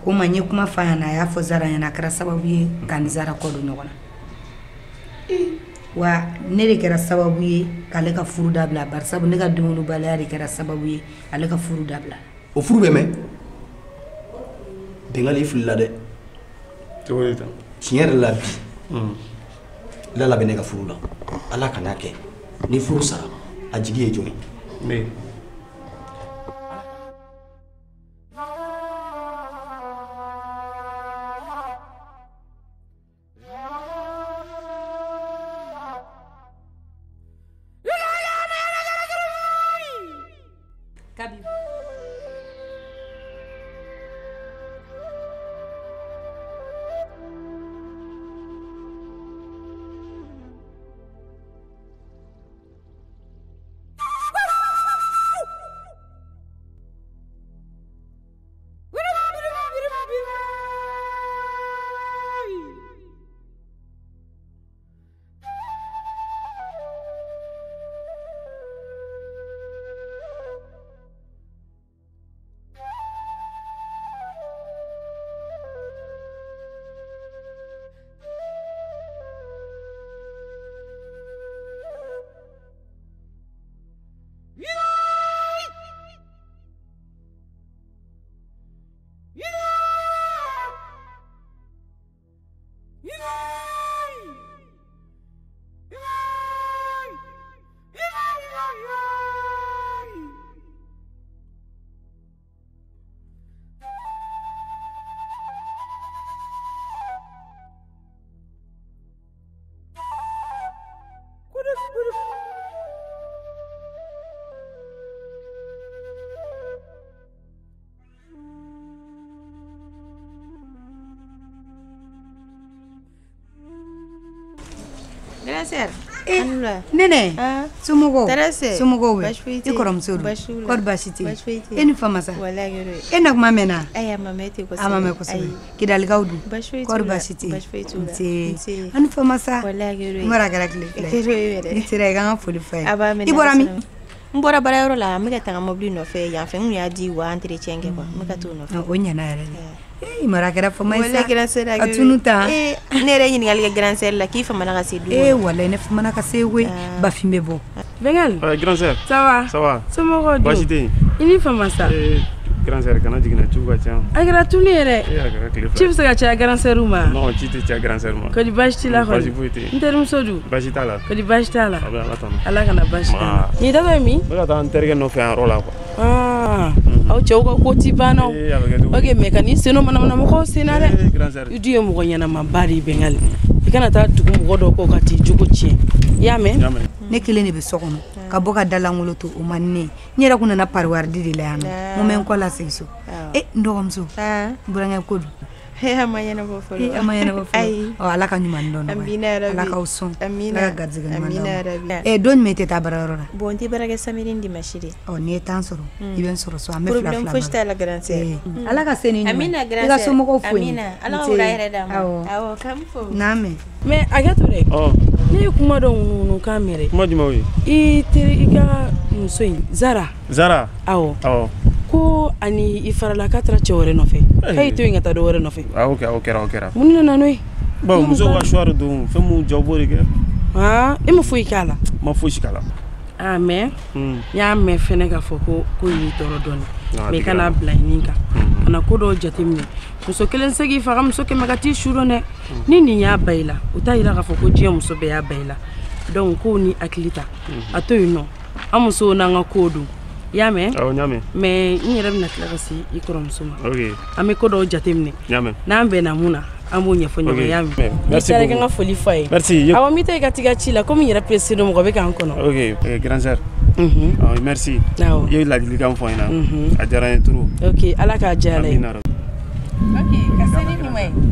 ko ma n ye kuma f'a ɲɛna, a y'a fɔ Zara ɲɛna, a kɛra sababu ye ka ni Zara kɔ don ɲɔgɔn na. Wa ne de kɛra sababu ye k'ale ka furu dabila, bari sabu ne ka denwolobaliya de kɛra sababu ye ale ka furu dabila. O furu bɛ mɛn? Bɛngali i filila dɛ. Cogo di tan? Tiɲɛ yɛrɛ la bi, Lala bɛ ne ka furu la. Ala kan'a kɛ ni furu sara, a jigi ye jɔn ye? Ne. Kabi. Grand-sœur. Nene, somɔgɔw? Somɔgɔw bɛ? I kɔrɔmuso dun? Kɔri baasi tɛ yen? E ni famasa? E na kuma mɛnna? A ma mɛn ten kosɛbɛ. A ma mɛn kosɛbɛ. Kidalikaw dun? Kɔri baasi tɛ yen? Nse. An ni famasa? N kɔrɔ a kɛra tile fila ye. N'i sera i ka n ka foli f'a ye. I bɔra min? N bɔra baarayɔrɔ la, n bɛ ka taga mobili nɔfɛ yan fɛ, n kun y'a di wa entretien kɛ quoi, n bɛ ka t'o nɔfɛ. O ɲɛna yɛrɛ de. Ee mara kɛra fama ye sa. Ka tunu tan. Ne yɛrɛ ye ɲininkali kɛ grand sœur la k'i famana ka se du kɔnɔ. Ee walayi ne famana ka se koyi. Bafin bɛ bɔ. Bengali. Grand sœur. Ça va? Ça va. Somɔgɔw dun? Baasi tɛ yen. I ni fama sa. Ee grand sœur kana jigin na, ciw ka ca. A kɛra tunu yɛrɛ. Ee a kɛra tile fila. Ci bɛ se ka caya grand sœur ma? Non, ci tɛ caya grand sœur ma. Kɔri baasi t'i la kɔni? Baasi foyi tɛ yen. N terimuso dun? Baasi t'a la. Kɔri baasi t'a la? A bɛ Ala tanu. Ala kana baasi k'a la. Nin taatɔ ye min? N bɛ ka taa n terikɛ nɔfɛ yan yɔrɔ la quoi. Ah, aw cɛw ka ko ti ban na. Ok, mais ka n'i sen manamana mɔgɔw sen na dɛ. I dun ye mɔgɔ ɲɛnamaba de ye Bengali. I kana taa tugu mɔgɔ dɔw kɔ ka t'i jogo tiɲɛ. I y'a mɛn? Ne kelen de bɛ so kɔnɔ ka bɔ ka da lankolon to o man di ne ye. N yɛrɛ kun nana pariwaridi de la yan nɔ. N ko n bɛ n kɔ lasegin so. E n dɔgɔmuso, n burankɛ ko dun? A ma ɲɛnabɔ fɔlɔ. A ma ɲɛnabɔ fɔlɔ. Ayi. Ɔ Ala ka ɲuman dɔn nɔgɔya. Ala k'aw sɔn. Ala ka garijɛgɛ ɲuman d'aw ma. Don jumɛn i tɛ taa baarayɔrɔ la? Bon n tɛ baara kɛ samedi ni dimanche de. Ɔ n'i ye temps sɔrɔ i bɛ n sɔrɔ so an bɛ fila fila. Problème fosi t'a la grand sœur. Ala ka se ni ɲuman ye. Amina grand I ka sœur. somɔgɔw fo n ye. Amina. Ala ka wula hɛrɛ d'an ma. Awɔ k'an fo. N'a mɛn. Mais hakɛ to dɛ. Ne ye kuma dɔ ŋunuŋunu kan mɛn dɛ. Kuma jumɛn o ye? I teri i ka muso in Zara. Zara. Awɔ. Awɔ. Ko ani i farala k'a taara cɛ wɛrɛ nɔfɛ. K'a y'i to yen ka taa dɔ wɛrɛ nɔfɛ. Awɔ o kɛra o kɛra. Mun nana n'o ye? Bon musow ka choix de don, fɛn m'u diya u b'o de kɛ. Aa e ma foyi k'a la? N ma fosi k'a la. Ah mais n y'a mɛn fɛnɛ k'a fɔ ko ko y'i tɔɔrɔ dɔɔni. Mais i kana bila i nin kan. Kana ko dɔw jateminɛ. Muso kelen tɛ se k'i faga muso kɛmɛ ka t'i su dɔn dɛ. Ni nin y'a ba i la, o t'a yira k'a fɔ ko diɲɛ muso bɛɛ y'a ba i la. Donc kow ni hakili ta. A to yen nɔ. An musow n'an ka kow don. I y'a mɛn? Awɔ n y'a mɛn. Mais n yɛrɛ bɛna tila ka se i kɔrɔmuso ma. Ok. An bɛ ko dɔw jateminɛ. N y'a mɛn. N'an bɛnna mun na, an b'o ɲɛfɔ ɲɔgɔn ye. I y'a mɛn? Merci I taara i ka beaucoup. n ka foli f'a ye. Merci. Awɔ n bɛ taa i ka t'i ka ci la komi n yɛrɛ pressé don mɔgɔ bɛ k'an kɔnɔ. Ok, grand sœur. Merci. Awɔ. I ye ladilikan fɔ n ɲɛna. A diyara n ye trop. Ok, Ala k'a diya ala ye. Amina. Ok, ka se ni ɲuman ye.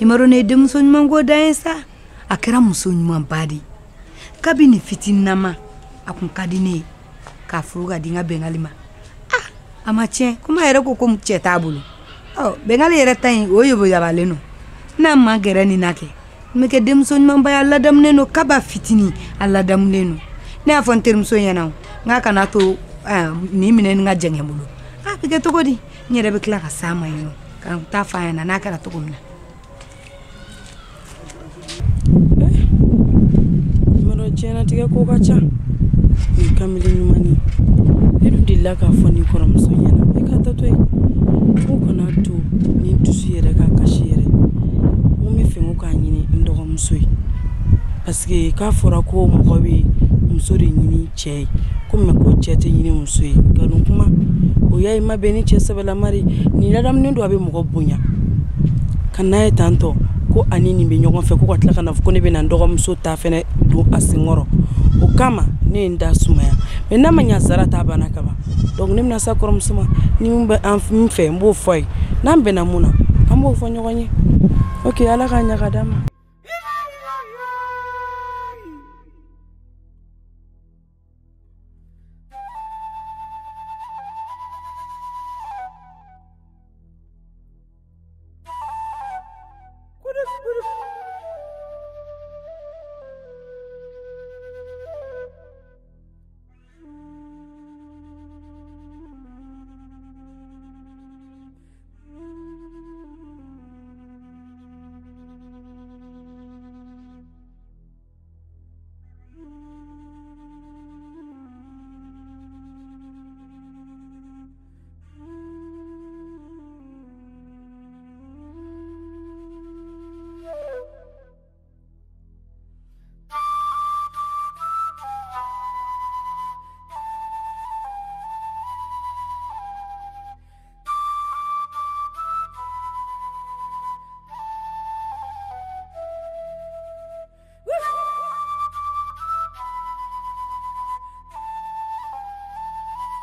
I m'a dɔn ne ye denmuso ɲuman ko dan ye sa. A kɛra muso ɲumanba de ye. Kabini fitininama a kun ka di ne ye k'a furu ka di n ka Bengali ma. Ah, A ma tiɲɛ komi a yɛrɛ ko ko cɛ t'a bolo. Ɔ Bɛngali yɛrɛ ta in o yoboyabalen don. N'a ma gɛrɛ nin na kɛ n bɛ kɛ denmuso ɲumanba ye, a ladamunen don kaba fitinin, a ladamunen don. Ne y'a fɔ n terimuso ɲɛna o, n k'a kana to nin minɛ nin ka jɛngɛ n bolo. A bɛ kɛ cogo di? N yɛrɛ bɛ tila ka s'a ma yen nɔ ka n ta f'a ɲɛna n'a kɛra cogo min na. Diɲɛnatigɛ ko ka ca. Nin kamalen ɲumannin, ne dun delila k'a fɔ nin kɔrɔmuso ɲɛna, e ka taa to yen, ko kana to nin dusu yɛrɛ ka kasi yɛrɛ. N ko n bɛ fɛ ko k'a ɲini n dɔgɔmuso ye, parce que k'a fɔra ko mɔgɔ bɛ muso de ɲini cɛ ye, ko mɛ ko cɛ tɛ ɲini muso ye. Nkalon kuma o y'a ye, ma bɛn ni cɛ sɛbɛlama de nin ladamunen don, a bɛ mɔgɔ bonya. Ka n'a ye tantɔ ko ani nin bɛ ɲɔgɔn fɛ, ko ka tila ka na fɔ ko ne bɛ na n dɔgɔmuso ta fɛnɛ don a senkɔrɔ. O kama ne ye n da sumaya, mɛ n'a ma ɲa Zara ta banna ka ban. Donc ne bɛna s'a kɔrɔmuso ma, ni min bɛ an fɛ n b'o fɔ a ye, n'an bɛnna mun na an b'o fɔ ɲɔgɔn ye. Ok, Ala k'a ɲa ka d'an ma.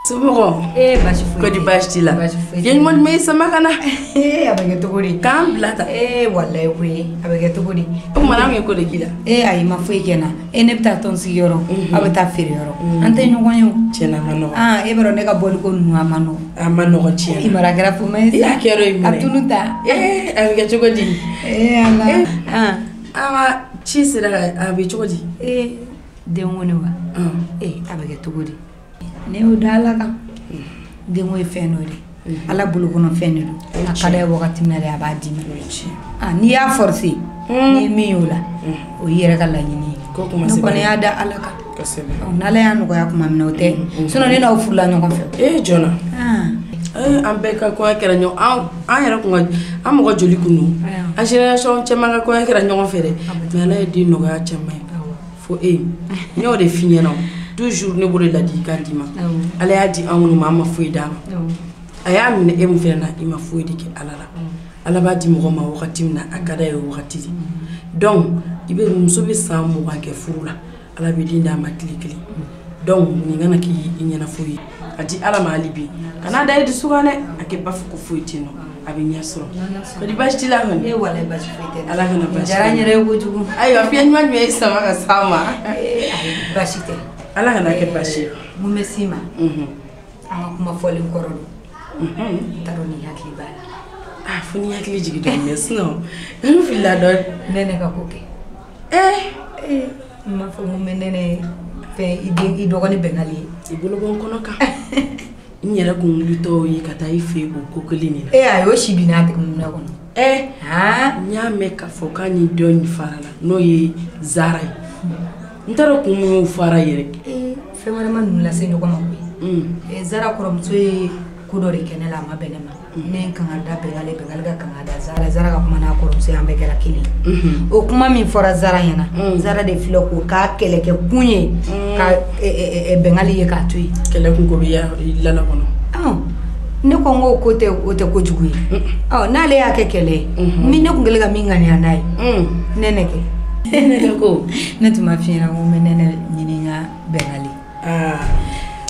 Somɔgɔw? Ee baasi foyi. Ko di baasi t'i la? Baasi foyi. Fiɲɛ ɲuman jumɛn y'i sama ka na? Ee a bɛ kɛ cogo di? K'an bila tan. Ee walayi koyi a bɛ kɛ cogo di? O tuma n'an ye ko de k'i la? Ee ayi ma foyi kɛ n na. Ee ne bɛ taa tɔn sigiyɔrɔ, aw bɛ taa feere yɔrɔ. An tɛ ɲɔgɔn ye o. Tiɲɛ na a ma nɔgɔn. Aa e b'a dɔn ne ka bɔli ko ninnu a ma nɔgɔn. A ma nɔgɔn tiɲɛ na. I mara kɛra fuma ye sa. I y'a kɛ yɔrɔ ye minɛ. A tulu ta. Ee a bɛ kɛ cogo di? Ee Ala. An ka ci sera a bɛ cogo di? Ee denko ne wa? Ee a bɛ kɛ cogo di? Ne y'o da Ala kan. Denko ye fɛn dɔ de ye. Ala bolo kɔnɔ fɛn de don. A ka d'a ye wagati min na de a b'a d'i ma. N'i y'a forcer, n'i ye min y'o la, o y'i yɛrɛ ka laɲini ye. Ne kɔni y'a da Ala kan. N'Ala y'a nɔgɔya tuma min na o tɛ. Sinon ne n'aw furula ɲɔgɔn fɛ. Ee jɔna. An bɛɛ ka kɔɲɔ kɛra ɲɔgɔn, an yɛrɛ kun ka an mɔgɔ joli kun don. An génération caman ka kɔɲɔ kɛra ɲɔgɔn fɛ dɛ. Mais Ala ye den nɔgɔya caman ye. Fo e. N y'o de f'i ɲɛna. Toujours ne b'o de ladilikan d'i ma. Ala y'a di an minnu ma, an ma foyi d'a ma. A y'a minɛ e min fɛnɛ na, i ma foyi de kɛ Ala la. Ala b'a di mɔgɔ ma wagati min na, a ka d'a ye o wagati de. Donc i bɛ muso bɛ san 20 kɛ furu la, Ala bɛ den d'a ma tile kelen. Donc nin kana k'i ɲɛna foyi ye. A di Ala ma hali bi. Kana da i dusu kan dɛ, a kɛ b'a fɔ ko foyi tɛ yen nɔ. A bɛ ɲɛ sɔrɔ. Kɔni baasi t'i la kɔni? Ee walayi baasi foyi tɛ. Ala kana baasi. Diyara n yɛrɛ ye kojugu. Ayiwa fiɲɛ ɲuman jumɛn y'i sama ka s'a ma? Ee ayi baasi tɛ. Ala kana kɛ baasi ye. Mun bɛ s'i ma? An ka kuma fɔlen kɔrɔ don. N t'a dɔn n'i hakili b'a la. Ah fo n'i hakili jigin dɔɔnin dɛ, sinon n filila dɔɔnin. Nɛnɛ ka ko kɛ. Ee n m'a fɔ n ko n bɛ Nɛnɛ fɛn i den i dɔgɔnin Bɛngali ye. I bolo bɔ n kɔnɔ kan. N yɛrɛ kun wulitɔ ye ka taa i fɛ yen o ko kelen de la. Ee ayi o si bi n'a tigi mun kɔnɔ. Ee n y'a mɛn k'a fɔ k'a ni dɔ in fara la, n'o ye Zara ye. N t'a dɔn kun min y'o fara yɛrɛ. Ee fɛn wɛrɛ ma ninnu lase ɲɔgɔn ma koyi. Zara kɔrɔmuso ye ko dɔ de kɛ ne la, a ma bɛn ne ma. Ne ye n kan ka da Bɛngali, Bɛngali ka kan ka da Zara, Zara ka kuma n'a kɔrɔmuso ye, an bɛɛ kɛra kelen ye. O kuma min fɔra Zara ɲɛna, Zara de filɛ k'o k'a kɛlɛkɛ kun ye ka Bɛngali ye k'a to yen. Kɛlɛ kun ko bɛ lala kɔnɔ. Ne ko n ko tɛ o tɛ kojugu ye. N'ale y'a kɛ kɛlɛ ye, ni ne kun kɛlen ka min ŋaniya n'a ye, Nɛnɛ kɛ. Nɛnɛ ko ne tun ma f'i ɲɛna ko n bɛ Nɛnɛ ɲini n ka Bɛngali.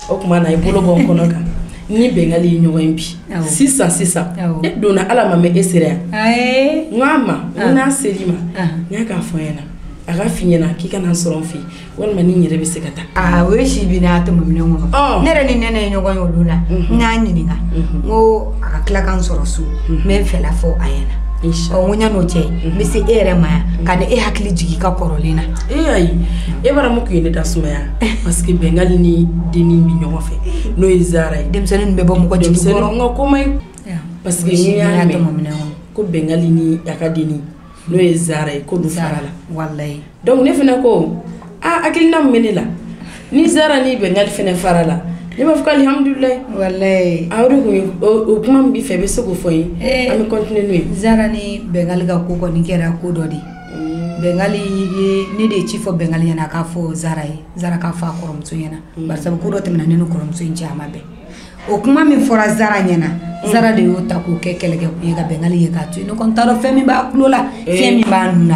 O tuma na i bolo bɔ n kɔnɔ kan. Ni Bɛngali ye ɲɔgɔn ye bi sisan sisan, ne donna Ala ma mɛ e sera yan. N k'a ma, n ko n'a ser'i ma, n y'a k'a fɔ n ɲɛna. A ka f'i ɲɛna k'i kana n sɔrɔ n fɛ yen walima ni n yɛrɛ bɛ se ka taa. Aa o ye si bi n'a tɔmɔ minɛn kɔnɔ. Ne yɛrɛ ni Nɛnɛ ye ɲɔgɔn ye olu la. N y'a ɲininka. N ko a ka tila ka n sɔrɔ so. N bɛ n fɛla fɔ a ɲɛna. Ɔ n ko yan'o cɛ n bɛ se e yɛrɛ ma yan ka ni e hakili jigin i ka kɔrɔlen na. Ee ayi e b'a dɔn mun tun ye ne da sumaya parce que Bɛngali ni dennin bɛ ɲɔgɔn fɛ n'o ye Zara ye. Denmisɛnnin bɛ bɔ mɔgɔ jigi kɔrɔ. Denmisɛnnin n ka ko man ɲi. Parce que n'i y'a mɛn ko Bɛngali ni a ka dennin n'o ye Zara ye k'olu fara la. Walayi. Donc ne fana ko aa hakilina min bɛ ne la ni Zara ni Bɛngali fana fara la ne b'a fɔ ko alihamudulilayi. Walayi. A o de kun ye o kuma min b'i fɛ i bɛ se k'o fɔ n ye. An bɛ continuer n'o ye. Zara ni Bɛngali ka ko kɔni kɛra ko dɔ de ye. Bɛngali ye ne de ye ci fɔ Bɛngali ɲɛna a k'a fɔ Zara ye Zara k'a fɔ a kɔrɔmuso ɲɛna. Barisa ko dɔ tɛmɛna ne ni kɔrɔmuso in cɛ a ma bɛn. O kuma min fɔra Zara ɲɛna Zara de y'o ta k'o kɛ kɛlɛkɛkun ye ka Bɛngali ye k'a to yen. Ne kɔni t'a dɔn fɛn min b'a tulo la fɛn min b'a nun na.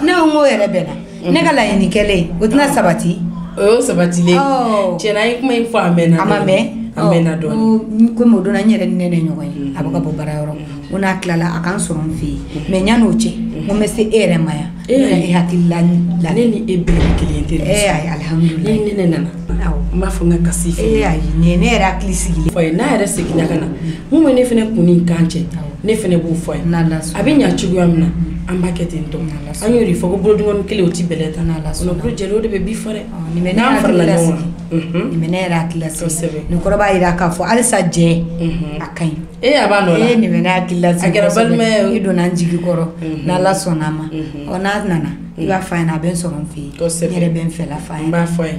Ne ko n k'o yɛrɛ bɛnna ne ka laɲini kɛlen o tɛna sabati. O y'o sabatilen tiɲɛna an ye kuma in fɔ a mɛnna. A ma mɛn. A mɛnna dɔɔnin. Komi o donna n yɛrɛ ni Nɛnɛ ɲɔgɔn ye a bɛ ka bɔ baarayɔrɔ n ko n'a tilala a ka n sɔrɔ n fɛ yen mais yan'o cɛ n ko n bɛ se e yɛrɛ ma yan. E hakili la ne ni e bɛɛ ye kelen ye terimuso. Ee ayi alihamudulilayi. Ni Nɛnɛ nana. N b'a fɔ n ka kasi fɛ. Ee ayi nin ne yɛrɛ hakili sigilen. Fɔ ye n'a yɛrɛ seginna ka na mun bɛ ne fana kun ni kan cɛ ne fana b'o fɔ a ye. A bɛ ɲa cogoya min na an b'a kɛ ten tɔ. An y'o de fɔ ko bolodengɔnni kelen o ti bɛlɛ ta. Kɔnɔkuru jɛlen o de bɛ bi fɔ dɛ. Nin bɛ ne hakili lasigi. Nin bɛ ne yɛrɛ hakili lasigi. Nin kɔrɔ b'a jira k'a fɔ halisa jɛ a ka ɲi. Ee a b'a nɔ la. Ee nin bɛ ne hakili lasigi. A kɛra balimaya ye. I donna n jigi kɔrɔ. N'Ala sɔnna a ma. Ɔ n'a nana i b'a fɔ a ɲɛna a bɛ n sɔrɔ n fɛ yen. Kosɛbɛ. N yɛrɛ bɛ n fɛla fɔ a ɲɛna. N b'a fɔ a ye.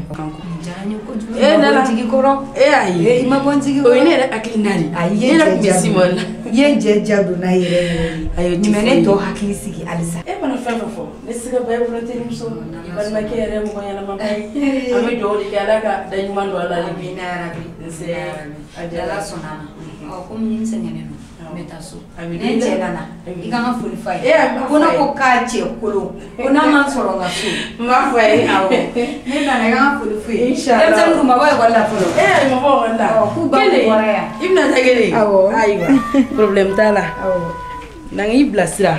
Diyara n ye kojugu. Ee Nala. Jigi kɔrɔ. Ee ayi. Ee i ma bɔ n jigi kɔrɔ. O ye ne yɛrɛ hakilina de ye. Ayi ne yɛrɛ tun bɛ si mɔ la. I ye n jɛ ja donna yɛrɛ yɛrɛ de. Ayi o Nin ti bɛ ne foyi ye. tɔ hakili sigi halisa. E mana fɛn fɛn fɔ ne tɛ se ka ban e bolo terimuso i balimakɛ yɛrɛ mɔgɔ ɲɛnamaba ye. An bɛ dugawu de kɛ Ala ka da ɲuman don a la hali bi. Amina yarabi. Nse A Ala sɔnna a ma. Ɔ komi n sɛgɛnnen don n bɛ taa so. A bɛ Ne di cɛ la. nana i ka n ka foli f'a ye. Ee a b'a Ko ne fɔ a ye. ko k'a cɛ kolon ko n'a ma n sɔrɔ n ka so. N b'a fɔ a ye. Awɔ ne nana i ka n ka foli f'u ye. Inchallah. Denmisɛnnin dun ma bɔ ekɔli la fɔlɔ. Ee ayi ma bɔ ekɔli la. Ɔ k'u ba Kelen. bɔra yan. I bɛna taa kelen. Awɔ. Ayiwa problème t'a la. Awɔ. Na n k'i bilasira.